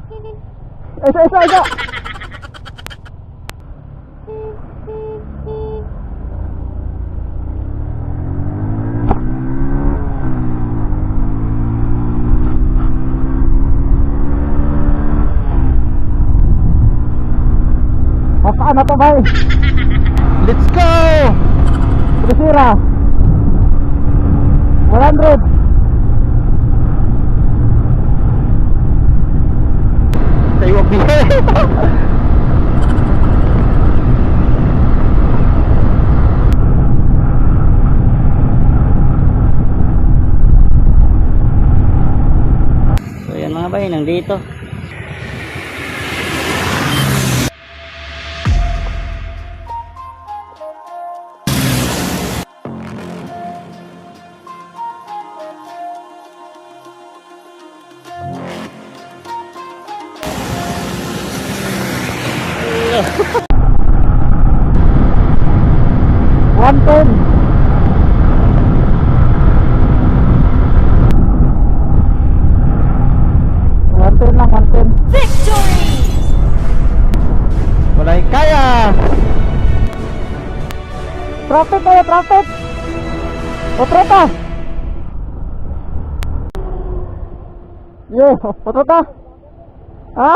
Isa, isa, isa. Pasaan na to, bay? Let's go! Prisira. 100. Tayo ang bihe. So yan mga bay, nandito. 110. 110 lang, 110. Victory! Walay kaya! Traffic kayo, traffic! Otro ta! Yeah, otro ta! Ha?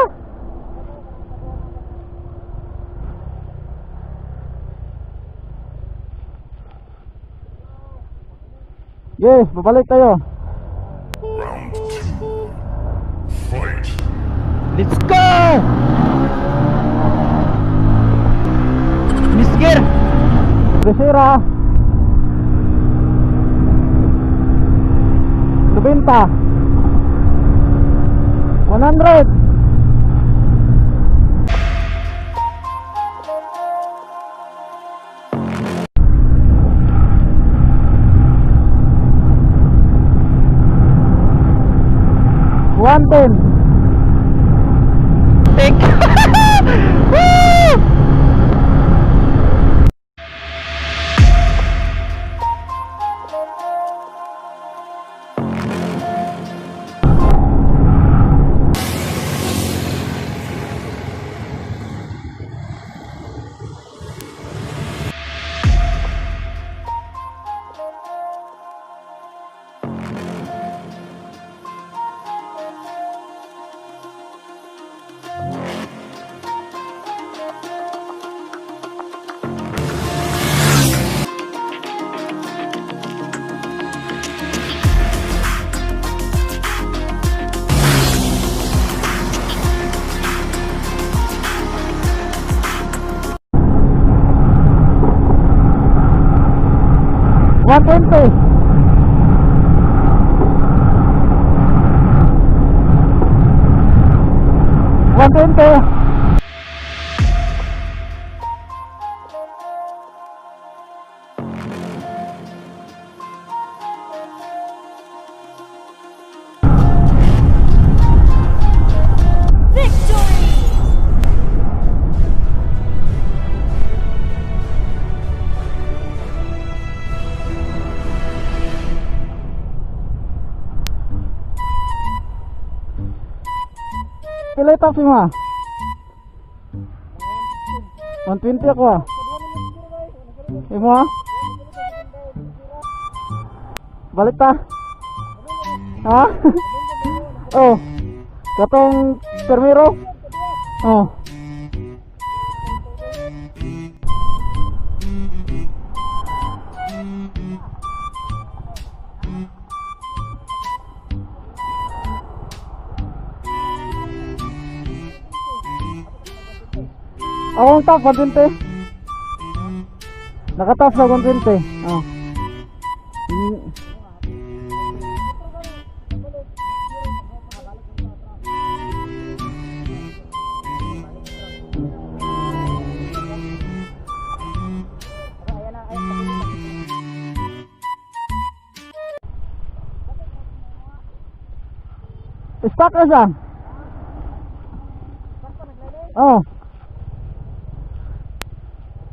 Yeah, babalik tayo. Round two. Fight. Let's go! Miss Gear! Prisira. 90. 100. 110. Take! Woo! 120. 120. Victory! Pila top mo ah? 120 ako ah. Imo ah? Balik ta. Ha? Oh. Katong permiro? Oh. Akong top, 120. Nakatop sa 120. Oh. Stuck na siya. Oh.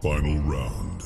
Final round.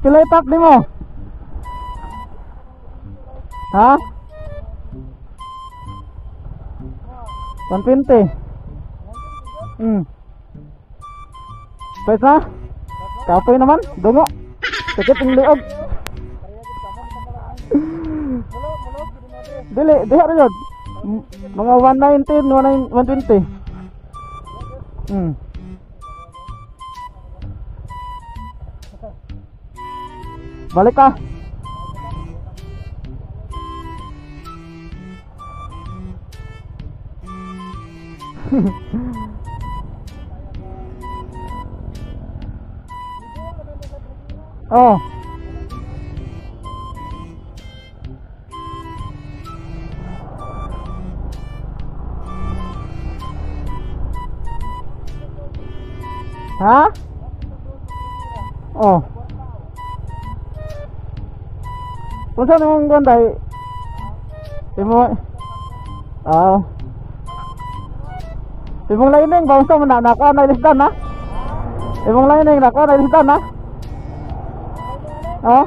Pilay pack nimo? Ha? 120. Pwes na? Kapoy naman, dungo. Sakit ang liog. Dili, diha ra yun. Mga 119, 120. Balik ka. Oh. Ha? Oh. Unsa namang ganday? Imo. Ah. Imong lining ba unsa man na nakuha na ilisdan na? Imong lining nakuha na ilisdan na? Oh.